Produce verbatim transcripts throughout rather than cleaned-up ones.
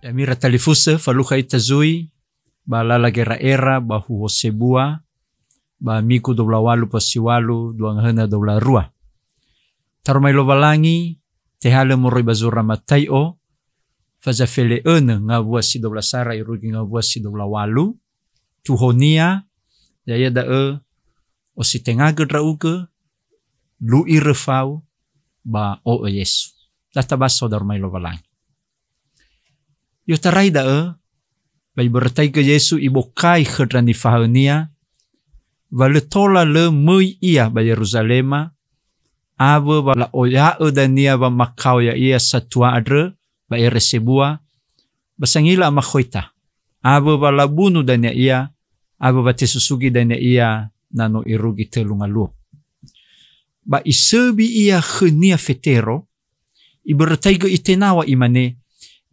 Ya'ami ira talifusö, falukha ita zui ba lala gera'era ba huho sebua, ba migu dua wulu a walu pasi walu, dua ngahöna dua wulu a rua. Taromali Lowalangi, tehalö moroi ba zura Matai'o, faza fele'önö ngawua si dua wulu a sara irugi ngawua si dua wulu a walu, tuhonia, ya'ia da'ö, ositengagö ndra'ugö, lu'i röfau, ba o'ö Yesu. Databasa daromali Lowalangi. I'otarai da'ö, ba ibörötaigö Yesu ibokai khö ndra nifahaönia, wa lö tola lö möi ia ba Yeruzalema, awö wa la'oya'ö dania wamakao ya'ia satua andrö ba ere sebua, ba sangila amakhoita, awö wa labunu dania ia, awö wa tesusugi dania ia na no irugi tölu ngaluo. Ba isöbi ia khönia Fetero, ibörötaigö itenaw̃a imane,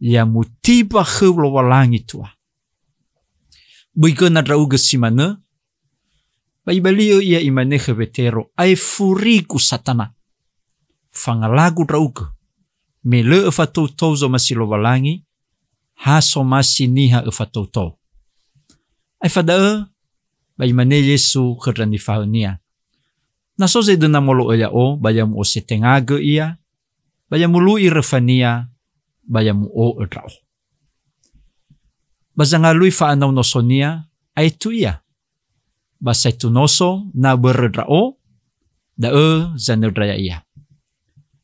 "Ya mutimba khöu Lowalangi tua. Böi göna ndra'ugö si manö." Ba ibali'ö ia imane khö Wetero, "Ae furigu Satana! Fangalagu ndra'ugö, me lö öfatoutou zomasi Lowalangi, ha somasi niha öfatoutou." Aefa da'ö, ba imane Yesu khö ndra nifahaönia, "Na so zedöna molo'ö ya'o, ba ya mu'osetengagö ia, ba ya mulu'i röfania, ba ya mu'o'ö ndra'o." Ba zangalui fa'anau nosonia, aetu ia. Ba saetu noso, na börö ndra'o, da'ö zanöndra ya'ia.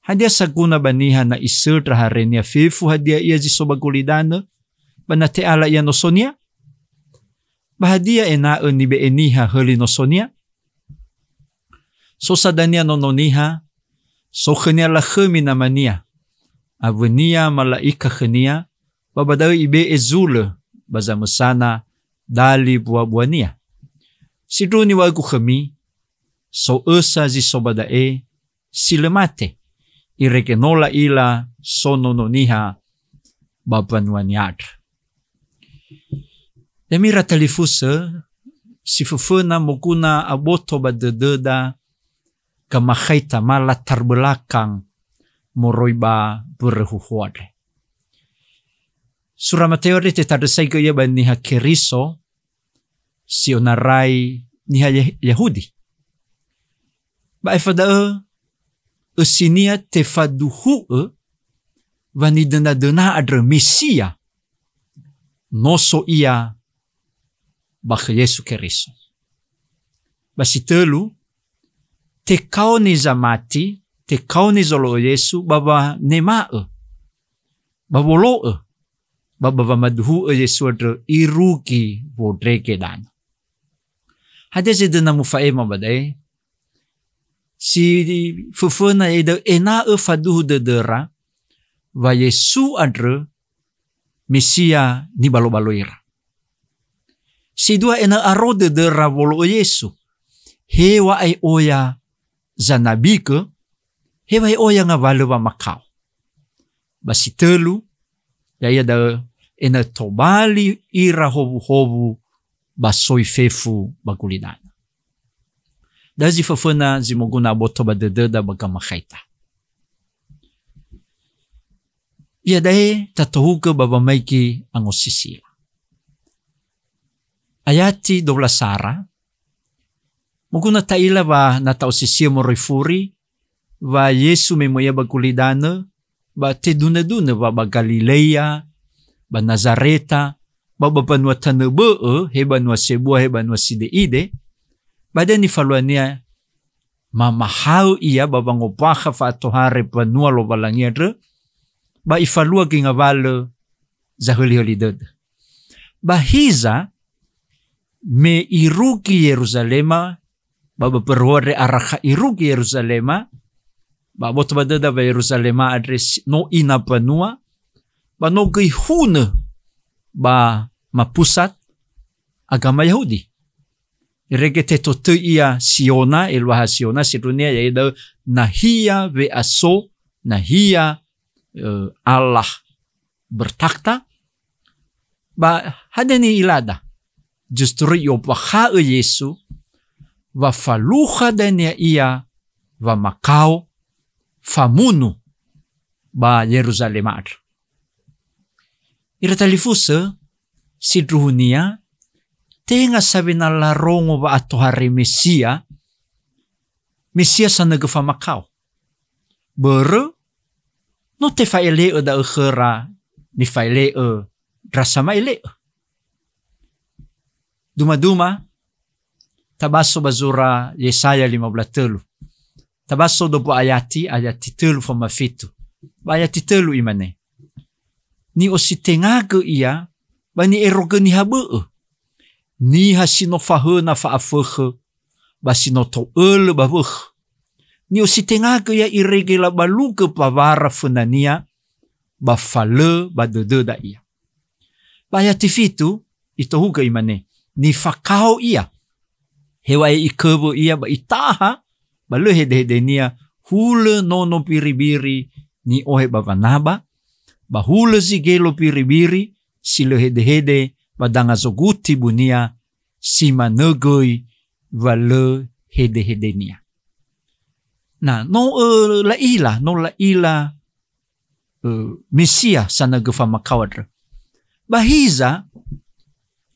Hadia saguna ba niha na isöndra harenia fefu hadia ia zi so ba gulidanö, ba na te'ala ia nosonia? Ba hadia ena'ö nibe'e niha höli nosonia? So sa dania Nono Niha, so khönia lakhömi namania, awönia mala'ika khönia, ba ba da'ö ibe'e zulö ba zamösana dali buabuania. Sindruhu niŵa'ögu khömi, so ösa zi so ba da'e, si lö mate, irege no la'ila so Nono Niha ba mbanuania andrö. Ya'ami ira talifusö, si föföna moguna aboto ba dödöda gamakhaita ma latar belakang moroi ba mbörö huho andre. Sura Mateo andre tetandrösaigö ia ba niha Keriso, si onarai niha Ye-, Yahudi. Ba aefa da'ö, ösinia tefaduhu'ö wa nidönadöna andrö Mesia, no so ia ba khö Yesu Keriso. Ba si tölu, tekaoni zamati, tekaoni zolo'ö Yesu, ba wanema'ö, ba wolo'ö, ba, ba wamaduhu'ö Yesu andrö irugi wondrege danö. Hadia zedöna mufa'ema ba da'e? Si föföna ya'ia da'ö ena'ö faduhu dödöra wa Yesu andrö Mesia nibalobaloira. Si dua ena'ö aro dödöra wolo'ö Yesu. Heŵa'ae oya zanabigö, heŵa'ae oya ngawalö wamakao. Ba si tölu, ya'ia da'ö ena'ö tobali ira howuhowu ba soi fefu ba gulidanö. Da'ö zi föföna zi moguna aboto ba dödöda ba gamakhaita. Iada'e tatohugö ba wamaigi angosisila. Ayati dua wulu a sara, moguna ta'ila wa na ta'osisiö moroi furi, wa Yesu me möi ia ba gulidanö, ba tedunödunö wa ba Galilea, ba Nazareta, ba ba banua tanö bö'ö, he banua sebua, he banua side'ide, ba da'e nifaluania, mamahaö ia ba wangombakha fa'atohare mbanua Lowalangi andrö, ba ifalua göi ngawalö zahölihöli dödö. Ba hiza, me irugi Yeruzalema, ba ba mbörö huho andre arakha irugi Yeruzalema, ba aboto ba döda wa Yeruzalema andre si-, no ina mbanua, ba no göi hunö ba mapusat agama Yahudi. Irege teto töi ia Siona, eluaha Siona, sindruhunia ya'ia da'ö nahia we'aso, nahia, eh, Allah bertakhta. Ba hadia ni'ilada? Justru i'ombakha'ö Yesu wa falukha dania ia wamakao, famunu ba Yeruzalema andrö. Ira talifusö, sindruhunia, tenga sawena larongo wa'atohare Mesia, Mesia sanagö famakao. Börö, no tefa'ele'ö da'ö khöra nifa'ele'ö ndra sama'ele'ö. Duma-duma, tabaso ba zura Yesaya lima belas tölu. Tabaso dobo ayati, ayati tölu foma fitu. Ba ayati tölu imane, "Ni'ositengagö ia, ba ni'erogö niha bö'ö. Niha si no fahöna fa'afökhö, ba si no to'ölö ba wökhö. Ni'ositengagö ia irege labalugö bawara fönania, ba fa lö ba dödöda ia." Ba ayati fitu, itohugö imane, "Nifakao ia. Heŵa'ae ikövö ia ba itaha, ba lö hedehedenia hulö nono biribiri ni'ohe ba wanaba, ba hulö zi gelo biribiri si lö hedehede ba danga zoguti bunia, si manö göi wa lö hedehedenia." Na, no, ö, la'ila, no la'ila, ö, Mesia sanagö famakao andrö. Ba hiza,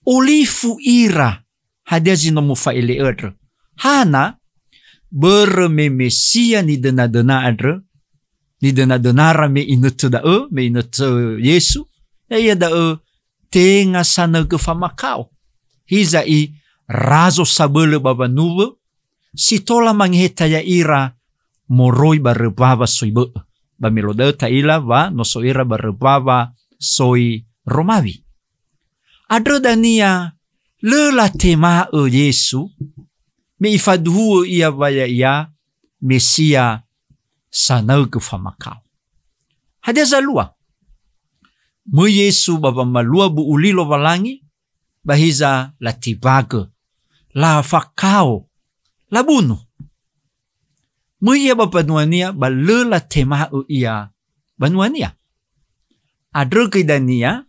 olifu ira hadia zi no mofa'ele'ö andrö. Hana, börö me Mesia nidöna-döna andrö, nidöna-dönara me inötö da'ö, me inötö Yesu, ya'ia da'ö tenga sanagö famakao. Hiza i razo sabölö ba wanuwö, si tola mangeheta ya'ira moroi ba römbawa soi bö'ö. Ba me luo da'ö ta'ila wa no so ira ba römbawa soi Romawi. Andrö dania lö latema'ö Yesu, me ifaduhu'ö ia wa ya'ia Mesia sanaögö famakao. Hadia zalua? Möi Yesu ba wamalua bu'u li Lowalangi, ba hiza latimbagö, lafakao, labunu. Möi ia ba banuania, ba lö latema'ö ia banuania. Andrö göi dania,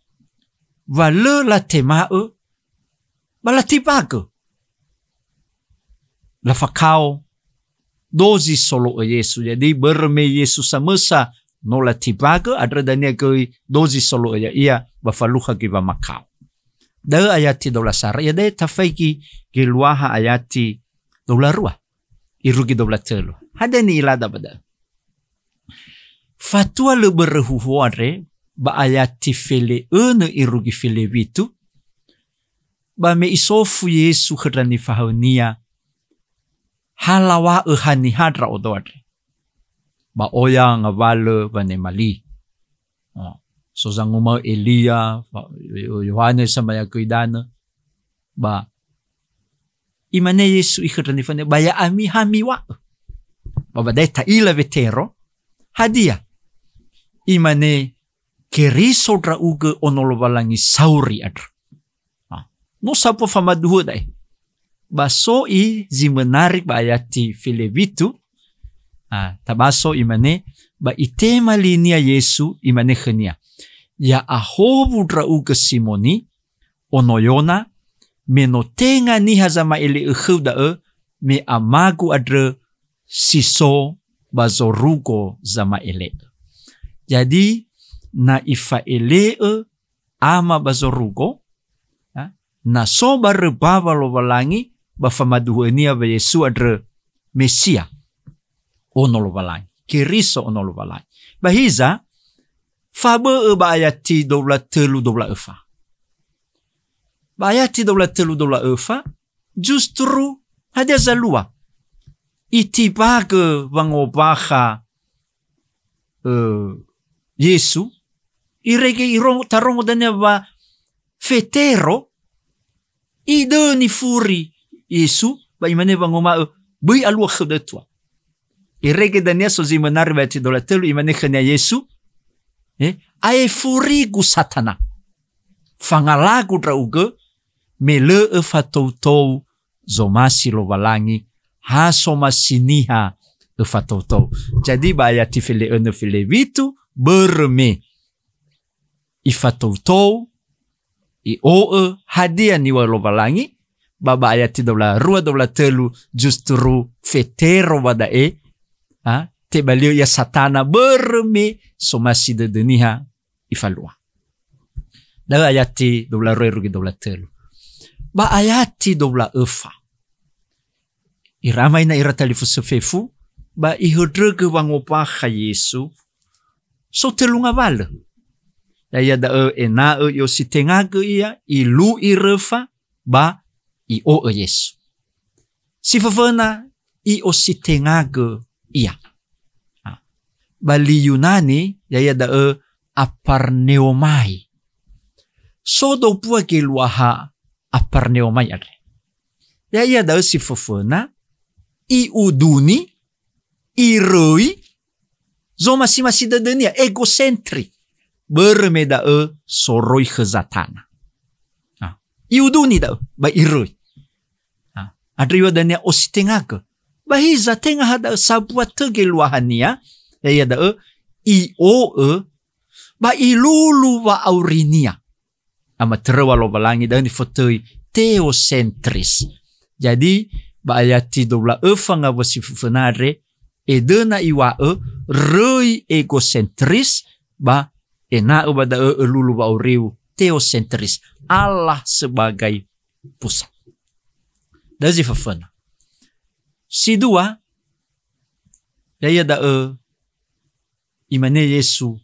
wa lö latema'ö, ba latimbagö. Lafakao dozi solo'ö Yesu. Jadi, börö me Yesu samösa no latimbagö, andrö dania göi dozi solo'ö ya'ia, ba falukha göi wamakao. Da'ö ayati dua belas sara, iada'e tafaigi geluaha ayati dua belas rua, irugi dua belas tölu. Hadia ni'ilada ba da'ö? Fatua lö börö huhuo andre, ba ayati fele'önö irugi felewitu, ba me isofu Yesu khö ndra nifahaö-Nia, "Halaŵa'ö haniha ndra'odo andre." Ba oya ngawalö wanema li. O, so zanguma'ö Elia, wa-, Yo-, Yohane Samayagö Idanö. Ba imane Yesu ikhö ndra nifahaö-Nia, "Ba ya'ami ha miŵa'ö?" Ba ba da'e ta'ila Wetero, "Hadia?" Imane, "Keriso ndra'ugö, Ono Lowalangi sauri andrö." Ah, no sambua famaduhu'ö da'e. Ba so i zi mönari ba ayati felewitu, ah, tabaso imane, ba itema linia Yesu, imane khönia, "Ya'ahowu ndra'ugö Simoni, ono Yona, me no tenga niha zama'ele'ö khöu da'ö, me Amagu andrö si so ba zorugo zama'ele'ö." Jadi, na ifa'ele'ö Ama ba zorugo, ha, na so ba römbawa Lowalangi, ba famaduhu'ö-Nia wa Yesu andrö Mesia, Ono Lowalangi, Keriso Ono Lowalangi. Ba hiza, fabö'ö ba ayati dua belas tölu dua belas öfa. Ba ayati dua belas tölu dua belas öfa, justru hadia zalua? Itimbagö wangombakha, ö, Yesu, irege irongo, tarongo dania wa Fetero, idö nifuri Yesu, ba imane wanguma'ö, "Böi alua khöu da'ö, Tuha." Irege dania so zi mönari ba ayati dua belas tölu, imane khönia Yesu, eh, "Ae furigu, Satana! Fangalagu ndra'ugö, me lö öfatou-tou zomasi Lowalangi, ha somasi niha öfatou-tou." Jadi ba ayati fele'önö felewitu, börö me ifatou-tou, i'o'ö hadia niŵa'ö Lowalangi, ba ba ayati dua belas rua, dua belas tölu, justru Fetero wa da'e, ha, tebali'ö ia Satana börö me somasi dödö niha ifalua. Da'ö ayati dua wulu a roi irugi dua wulu a tölu. Ba ayati dua wulu a öfa. Ira ama ina ira talifusö fefu, ba ihöndrögö wangombakha Yesu, so tölu ngawalö. Ya'ia da'ö ena'ö i'ositengagö ia, ilu'i röfa, ba i'o'ö Yesu. Si föföna i'ositengagö ia. Ha. Ba li Yunani, ya'ia da'ö aparneomai. So dombua geluaha aparneomai andre. Ya'ia da'ö si föföna, i'uduni, iröi, zomasi-masi dödönia, egosentri. Börö me da'ö soroi khö Zatana. Ha. I'uduni da'ö, ba iröi. Ha. Andrö iŵa'ö dania ositengagö. Ba hiza tenga ha da'ö sambua tö geluahania, ya'ia da'ö i'o'ö, ba ilulu wa'aurinia. Amatöröŵa Lowalangi da'ö nifotöi teosentris. Jadi, ba ayati dua wulu a öfa ngawua si föföna andre, edöna iŵa'ö röi egosentris, ba ena'ö ba da'ö ölulu wa'auriu teosentris. Allah sebagai pusat. Da'ö zi föföna. Si dua, ya'ia da'ö imane Yesu,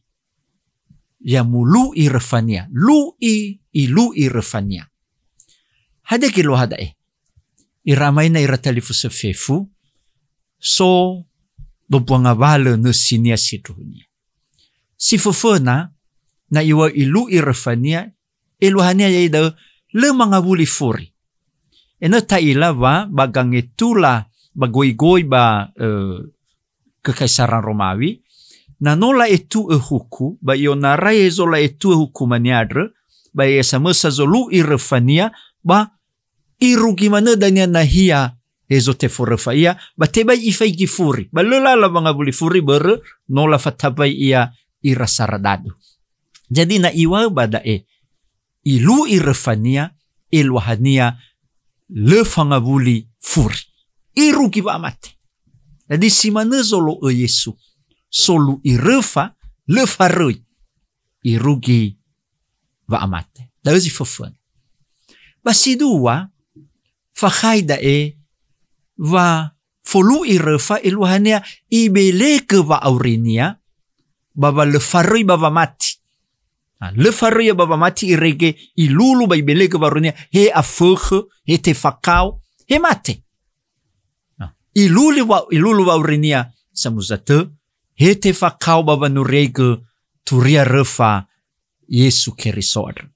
ya mulu'i röfania, lu'i, ilu'i röfania. Hadia geluaha da'e? Ira ama ina ira talifusö fefu, so dombua ngawalö nösinia sindruhunia. Si föföna, na iŵa'ö ilu'i röfania, eluahania ya'ia da'ö lö mangawuli furi. Ena'ö ta'ila wa ba gangetula, ba goigoi ba, eh, kö Kaisara Romawi, na no la'etu'ö huku, ba i'onarai hezo la'etu'ö hukumania andrö, ba ya'ia samösa zolu'i röfania, ba irugi manö dania nahia hezo teforöfa ia, ba tebai ifaigi furi. Ba lö lala wangawuli furi börö no lafatambai ia ira saradadu. Jadi na iŵa'ö ba da'e, ilu'i röfania, eluahania lö fangawuli furi. Irugi wa'amate. Jadi si manö zolo'ö Yesu. Solu'i röfa, lö faröi. Irugi wa'amate. Da'ö zi föföna. Ba si dua, fakhai da'e wa folu'i röfa eluahania ibelegö wa'aurinia, ba wa lö faröi ba wamati. Ha, lö faröi ia ba wamati irege ilulu ba ibelegö wa'aurinia, he afökhö, he tefakao, he mate. Ha, iluli wa-, ilulu wa'aurinia samuza tö, he tefakao ba wanuriaigö turia röfa Yesu Keriso andrö.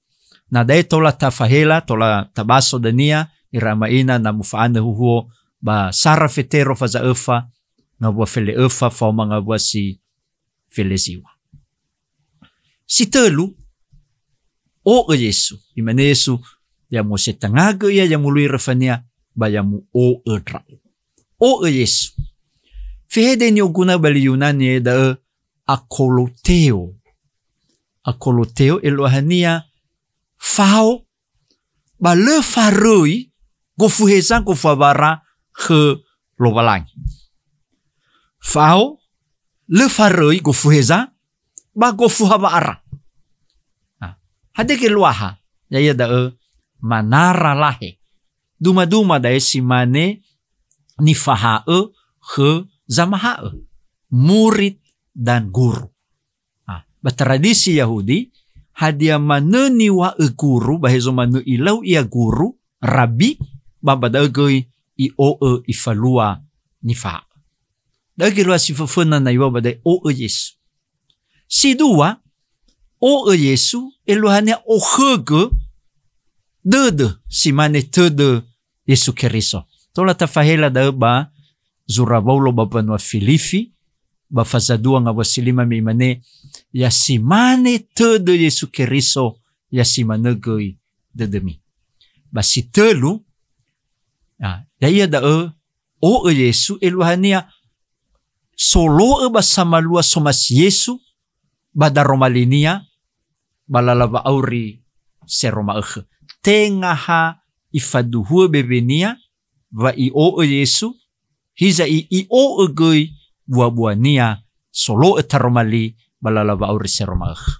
Na da'e tola tafahela, tola tabaso dania, ira ama ina na mufa'anö huhuo ba sara fetero faza öfa, ngawua fele öfa, faoma ngawua si fele ziŵa. Si tölu, o'ö Yesu. Imane Yesu, ya mu'ositengagö ia, ya mului röfania, ba ya mu'o'ö ndra'o. O'ö Yesu. Fehede ni'oguna'ö ba li Yunani da'ö akoloteo. Akoloteo eluahania fao, ba lö faröi gofu heza, gofu hawa'ara khö Lowalangi. Fao, lö faröi gofu heza, ba gofu hawa'ara. Ha, hadia geluaha, ya'ia da'ö manara lahe. Duma-duma da'e si mane nifaha'ö khö zamaha'ö, murid dan guru. Ah, ba tradisi Yahudi, hadia manö niŵa'ö guru, ba hezo manö ilau ia guru, rabi, ba ba da'ö göi i'o'ö ifalua nifaha'ö. Da'ö geluaha si föföna na iŵa'ö ba da'e o'ö Yesu. Si dua, o'ö Yesu, eluahania okhögö dödö, si mane tödö Yesu Keriso. Tola tafahela da'ö ba zura Waulo ba mbanua Filifi, ba faza dua ngawua si lima me imane, "Ya si mane tödö Yesu Keriso, ya si manö göi dödömi." Ba si tölu, ah, ya'ia da'ö o'ö Yesu, eluahania solo'ö ba samalua somasi Yesu ba daroma linia ba lala wa'auri seroma ökhö. Tenga ha ifaduhuö bewenia wa i'o'ö Yesu, hiza i-, i'o'ö göi bua-buania solo'ö taroma li ba lala wa'auri seroma ökhö.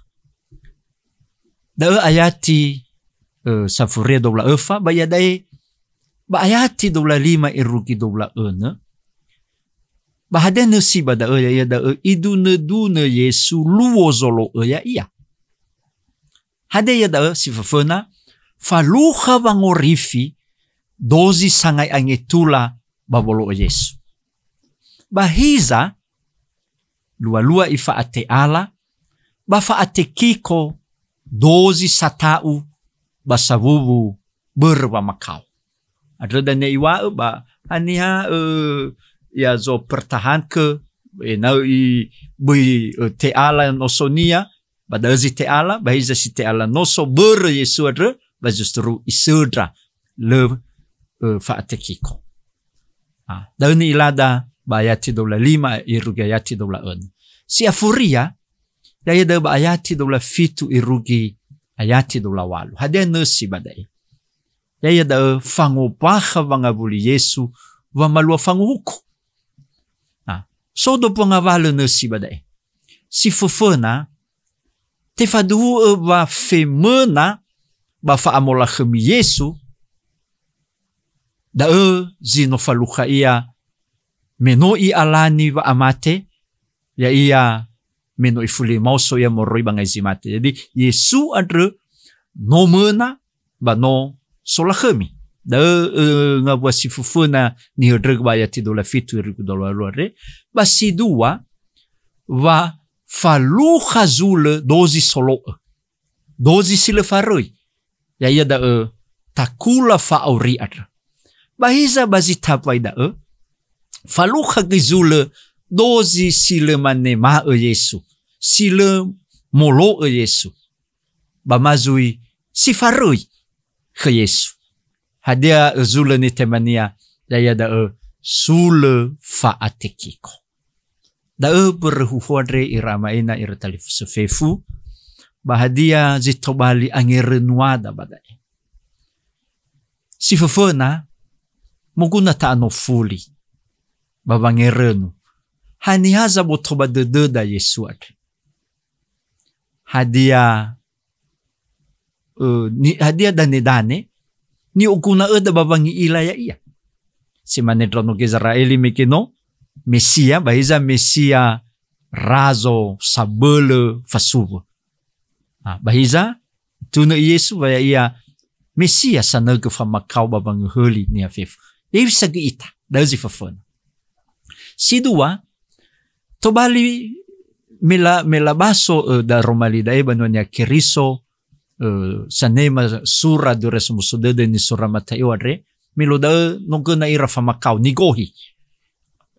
Da'ö ayati, eh, safuria dua wulu a öfa, ba iada'e, ba ayati dua wulu a lima irugi dua wulu a önö, ba hadia nösi ba da'ö, ya'ia da'ö idunödunö Yesu luo zolo'ö ya'ia. Hadia ia da'ö si föföna? Falukha wangorifi dozi sangai angetula ba wolo'ö Yesu. Ba hiza, lualua ifa'ate'ala, ba fa'atekiko dozi sata'u ba sawuwu börö wamakao. Andrö dania iŵa'ö ba haniha, ö, ya zo pertahanke, ena'ö i böi, ö, te'ala nosonia, ba da'ö zi te'ala, ba hiza si te'ala noso börö Yesu andrö, ba justru isöndra, lö, ö, fa'atekiko. Ah, da'ö ni'ilada ba ayati dua wulu a lima irugi ayati dua wulu a önö. Si afuria, ya'ia da'ö ba ayati dua wulu a fitu irugi ayati dua wulu a ŵalu. Hadia nösi ba da'e? Ya'ia da'ö fangombakha wangawuli Yesu wamalua fanguhuku. Ah, so dobo ngawalö nösi ba da'e. Si föföna, tefaduhu'ö wa femöna ba fa'amolakhömi Yesu, da'ö zi no falukha ia me no i'alani wa'amate, ya'ia me no ifuli maoso ia moroi ba ngai zi mate. Jadi, Yesu andrö no möna ba no solakhömi. Da'ö, ö, ngawua si föföna nihöndrögö ba ayati dua wulu a fitu irugi dua wulu a ŵalu andre, ba si dua, wa falukha zulö dozi solo'ö. Dozi si lö faröi. Ya'ia da'ö takula fa'auri andrö. Ba hiza ba zi tambai da'ö, falukha göi zulö dozi si lö manema'ö Yesu, si lö molo'ö Yesu. Ba ma zui si faröi khö Yesu. Hadia özulö nitemania, ya'ia da'ö sulö fa'atekiko. Da'ö börö huhuo andre ira ama ina ira talifusö fefu, ba hadia zi tobali angerönuada ba da'e. Si föföna, moguna ta'anofuli ba wangerönu. Haniha zaboto ba dödöda Yesu andre? Hadia, ö, ni-, hadia danedane ni'oguna'öda ba wangi'ila ya'ia? Si mane ndraono Gizera'eli mege no Mesia, ba hiza Mesia razo sabölö fasuwö. Ah, ba hiza, tunö Yesu wa ya'ia Mesia sanögö famakao ba wangöhöli niha fefu. Hewisa göi ita, da'ö zi föföna. Si dua, tobali me la-, me labaso, ö, daroma li da'e banua-Nia Keriso, ö, sanema sura döre somuso dödö nisura Mataio andre, me lo da'ö no göna ira famakao, nigohi.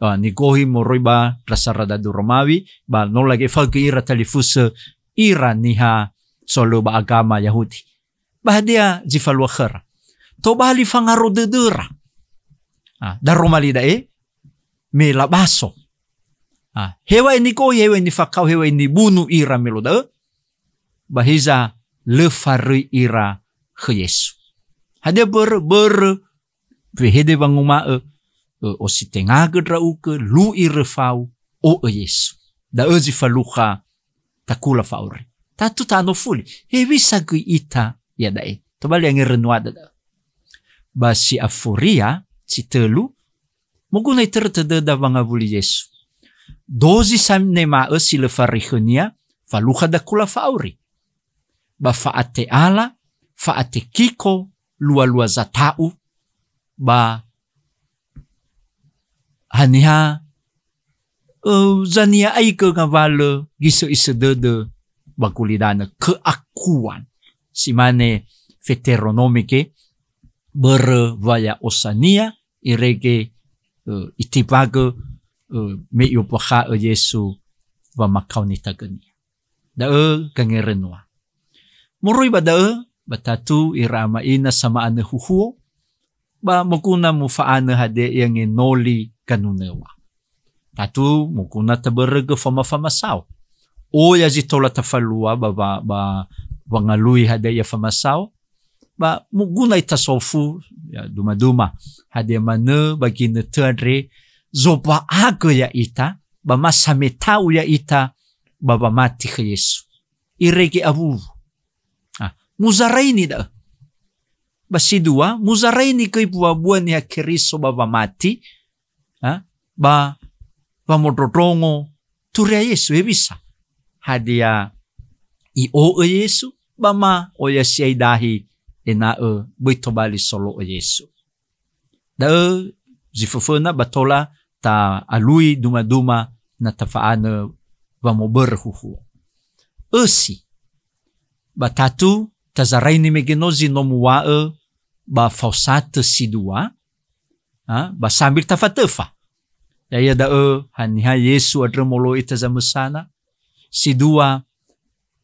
Ah, nigohi moroi ba ndra saradadu Romawi, ba no lage faögö ira talifusö ira niha soalö ba agama Yahudi. Ba hadia zi falua khöra? Tobali fangaro dödöra. Ah, daroma li da'e, me labaso. Ah, heŵa'ae nigohi, heŵa'ae nifakao, heŵa'ae nibunu ira me lo da'ö. Ba hiza lö faröi ira khö Yesu. Hadia börö? Börö wehede wanguma'ö, ö, ositengagö ndra'ugö, lu'i röfau, o'ö Yesu. Da'ö zi falukha takula fa'auri. Tatu ta'anofuli. Hewisa göi ita iada'e? Tobali angerönuada da'ö. Ba si afuria, si tölu, moguna itörö tödöda wangawuli Yesu. Dozi sanema'ö si lö faröi khönia, falukha dakula fa'auri. Ba fa'ate'ala, fa'atekiko, lualua zata'u, ba haniha, ö, zania'aigö ngawalö gisö'isö dödö ba gulidanö, keakuan. Si mane Feteronomi ke, börö wa ya'osania, irege, ö, itimbagö, ö, me i'ombakha'ö Yesu wamakao nitagönia. Da'ö gangerönua. Moroi ba da'ö, ba tatu ira ama ina sama'anö huhuo, ba moguna mufa'anö hadia ia ngenoli ganunöŵa. Tatu moguna tabörögö fama-famasao. Oya zi tola tafalua ba, ba, ba wangalui hadia ia famasao, ba moguna itasofu, ya, duma-duma, hadia manö ba ginötö andre, zomba'agö ya'ita, ba ma sameta'u ya'ita ba wamati khö Yesu. Irege awuwu. Ah, Muzaraini da'ö. Ba si dua, muzaraini göi mbuabua Niha Keriso ba wamati, ha? Ba wamondrondrongo Turia Yesu, hewisa. Hadia i'o'ö Yesu, ba ma oya si'ai dahi ena'ö böi tobali solo'ö Yesu. Da'ö zi föföna ba tola ta'alui duma-duma na tafa'anö wamobörö huhuo. Ösi, ba tatu tazaraini mege no zi no muŵa'ö ba faosatö si dua, ha, ba sambil tafatöfa. Ya'ia da'ö haniha Yesu andrö molo'ö ita zamösana. Si dua,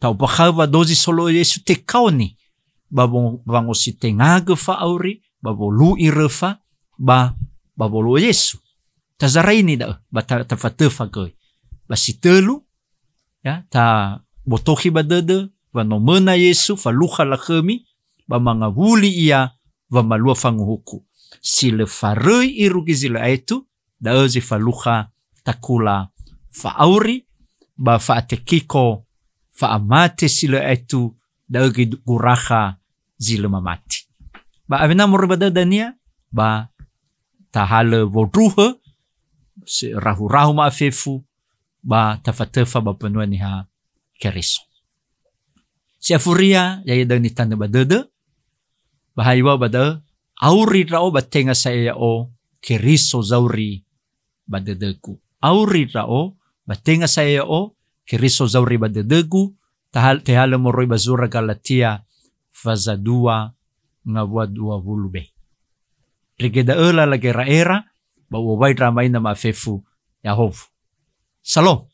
ta'ombakha'ö wa dozi solo'ö Yesu tekaoni ba wo-, wangositengagö fa'auri, ba wolu'i röfa, ba, ba wolu'ö Yesu. Tazaraini da'ö, ba ta-, tafatöfa göi. Ba si tölu, ya, tabotokhi ba dödö, wa no möna Yesu, falukha lakhömi, ba mangawuli Ia wamalua fanguhuku. Si lö faröi irugi zi lö aetu, da'ö zi falukha takula fa'auri, ba fa'atekiko fa'amate si lö aetu, da'ö göi du-, gurakha zi lö mamati. Ba awena moroi ba dödö dania, ba tahalö wondruhö, se-, rahu-rahu ma'afefu, ba tafatöfa ba mbanua Niha Keriso. Si afuria, ya'ia da'ö nitanö ba dödö, ba ha iŵa'ö ba da'ö, auri ndra'o ba tenga sa'ae ya'o, Keriso zauri ba dödögu. Auri ndra'o ba tenga sa'ae ya'o, Keriso zauri ba dödögu, tahal-, tehalö moroi ba zura Galatia, faza dua ngawua dua wulu be. Rege da'ö lala gera'era, ba u'owai ndra amaina ma'afefu, ya'ahowu. Salom.